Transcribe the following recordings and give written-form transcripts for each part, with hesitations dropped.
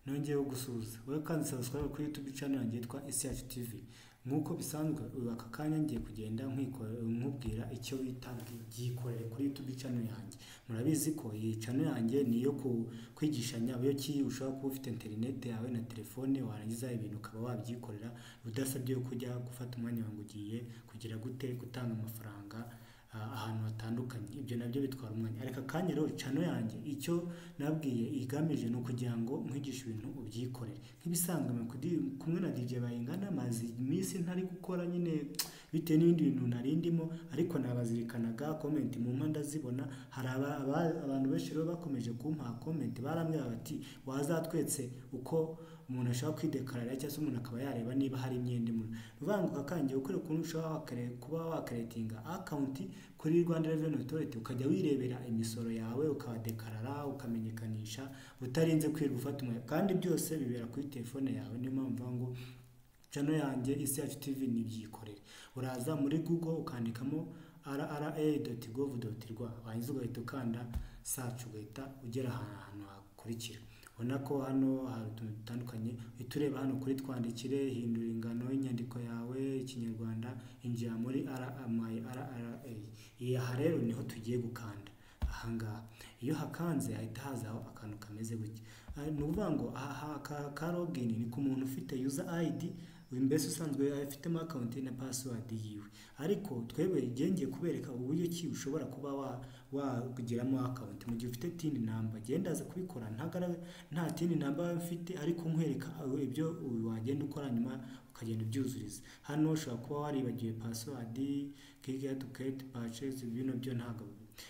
Nongeye gusuhuza wowe kandi subscribe kuri YouTube channel yanjye yitwa Isi Yacu TV. Nk'uko bisanzwe, ubu aka kanya ngiye kugenda nkubwira icyo bita byikorere kuri YouTube channel yanjye. Murabizi ko iyi channel yanjye ni iyo kwigishanya uburyo ki ushobora kuba ufite internet yawe na telefone, warangiza ibintu ukaba wabyikorera udasabye kujya gufata umwanya wawe ngo ugiye kugira gute, gutanga amafaranga ahantu hatandukanye. Ibyo nabyo bitwara umwanya. Ariko akanya rero, channel yanjye icyo nabwiye igamije ni ukugira ngo nkwigishe ibintu ubyikorere. Nk'ibisanzwe, kumwe na DJ Bayingana. Maze iminsi ntari gukora nyine bitewe n'ibindi bintu nari ndimo, ariko nabazirikanaga. Comment mu mpande ndazibona. Hari abantu benshi rero bakomeje kumpa comment, barambwira bati: "Wazatwetse uko umuntu ashobora kwidekarara, cyangwa se umuntu akaba yareba niba hari imyenda imwe." Ni ukuvuga ngo aka kanya ukore ukuntu ushobora kuba wacreatinga account kuri Rwanda Revenue Authority, ukajya wirebera imisoro yawe, ukadekarara, ukamenyekanisha utarinze kwirirwa ufata umwanya, kandi byose bibera kuri telefone yawe. Niyo mpamvu mvuga ngo channel yanjye Isi Yacu TV ni byikorere. Uraza muri Google ukandikamo rra.gov.rw, warangiza ugahita ukanda search, ugahita ugera ahantu hakurikira. Ubona ko hano hari utuntu dutandukanye. Uhita ureba hano kuri "Twandikire", hindura ingano y'inyandiko yawe Ikinyarwanda, injira muri My RRA. Iyi aha rero niho tugiye gukanda ahangaha. Iyo hakanze hahita hazaho akantu kameze gutya. Ni ukuvuga ngo aha ka login ni ku muntu ufite user ID, mbese usanzwe afitemo account na password yiwe. Ariko twebwe ngiye kubereka uburyo ki ushobora kuba wagiramo account mu gihe ufite TIN number. Genda ndaza kubikora nta TIN number mfite, ariko nkwereka ibyo wagenda ukora, nyuma ukagenda ubyuzuriza. Hano ushobora kuba waribagiwe password, click here to create purchase. Bino byo ntabwo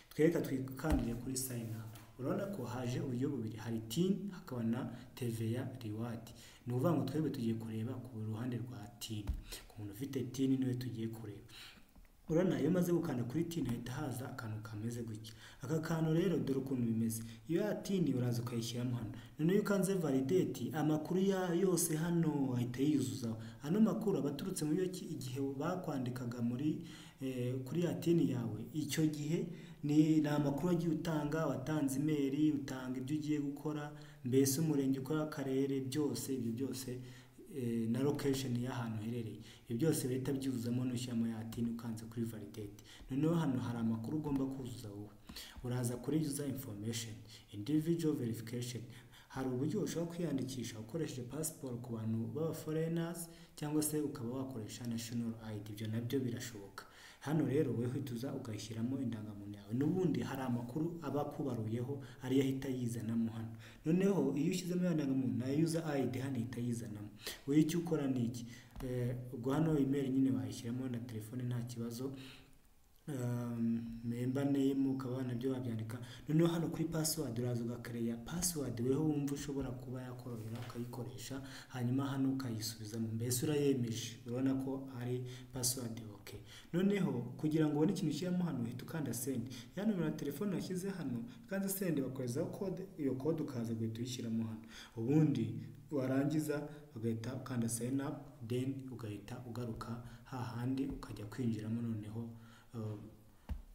twereka. Twikandire kuri sign up. Urabona ko haje uburyo bubiri: hari TIN, hakaba na TVA reward. Ni ukuvuga ngo twebwe tugiye kureba ku ruhande rwa TIN. Ku muntu ufite TIN niwe tugiye kureba. Urabona iyo umaze gukanda kuri TIN hahita haza akantu kameze gutya. Aka kantu rero, dore ukuntu bimeze: iyo ya TIN uraza ukayishyiramo hano, noneho iyo ukanze validate, amakuru ya yose hano ahita yiyuzuzaho. Ano makuru aba aturutse muri igihe bakwandikaga muri kuri ya TIN yawe. Icyo gihe ni amakuru wagiye utanga: watanze email, utanga ibyo ugiye gukora, mbese umurenge ukora, akarere, byose ibyo byose na location y'ahantu uherereye. Ibyo byose bihita byuzamo nushyiramo ya TIN ukanze kuri validate. Noneho hano hari amakuru ugomba kuzuza wowe. Uraza kuri user information, individual verification. Hari uburyo ushobora kwiyandikisha ukoresheje passport ku bantu b'aba foreigners, cyangwa se ukaba wakoresha national ID, ibyo nabyo birashoboka. Hano rero wowe uhita uza ugashyiramo indangamuntu yawe. N'ubundi hari amakuru aba akubaruyeho, ariyo ahita yizanamo hano. Noneho iyo ushyizemo ya ndangamuntu na user ID, hano ihita yizanamo. Wowe icyo ukora ni iki? Ubwo hano email nyine wayishyiramo na telefone, nta kibazo. Member name ukaba nabyo wabyandika. Noneho hano kuri password uraza ugacreate password weho wumva ushobora kuba yakorohera, ukayikoresha, hanyuma hano ukayisubizamo, mbese urayemeje. Urabona ko ari password, okay. Noneho kugira ngo ubone ikintu ushyiramo hano, uhita ukanda send. Ya nomero ya telefone washyize hano, ukanze send, bakoherezaho code. Iyo code ukaza guhita uyishyiramo hano, ubundi warangiza ugahita ukanda sign up, then ugahita ugaruka hahandi ukajya kwinjiramo. Noneho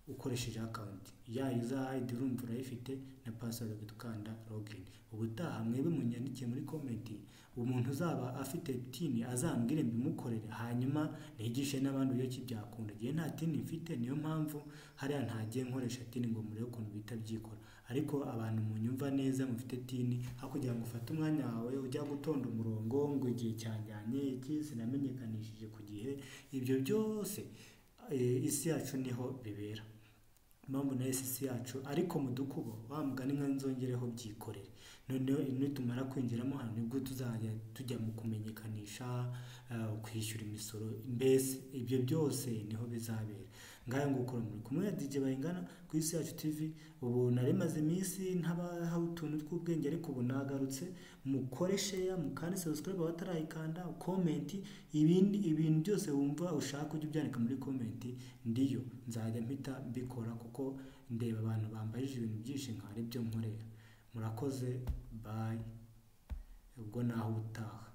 ukoresheje account ya user ID, urumva urayifite, na password, ugahita ukanda login. Ubutaha mwebwe munyandikiye muri comment, umuntu uzaba afite TIN azambwire mbimukorere, hanyuma nigishe n'abandi uburyo ki byakunda. Igihe nta TIN mfite, niyo mpamvu hariya ntagiye nkoresha TIN ngo murebe ukuntu bihita byikora. Ariko abantu munyumva neza mufite TIN, aho kugira ngo ufate umwanya wawe ujya gutonda umurongo ngo igihe cyanjyanye iki, sinamenyekanishije ku gihe, ibyo byose Isi Yacu niho bibera. Impamvu na Isi Yacu, ariko mu dukubo wa mugani nka nzongereho byikorere. Noneho nitumara kwinjiramo hano, nibwo tuzajya tujya mu kumenyekanisha, kwishyura imisoro, mbese ibyo byose niho bizabera. Ngayo nguko, muri kumwe na DJ Bayingana ku Isi Yacu TV. Ubu nari maze iminsi ntabaha utuntu tw'ubwenge, ariko ubu nagarutse. Mukore share, mukande subscribe abatarayikanda, comment, ibindi ibintu byose wumva ushaka ujye ubyandika muri comment, ndiyo nzajya mpita mbikora, kuko ndeba abantu bambajije ibintu byinshi nka ari byo nkorera. Murakoze, bye. Ubwo naho ubutaha.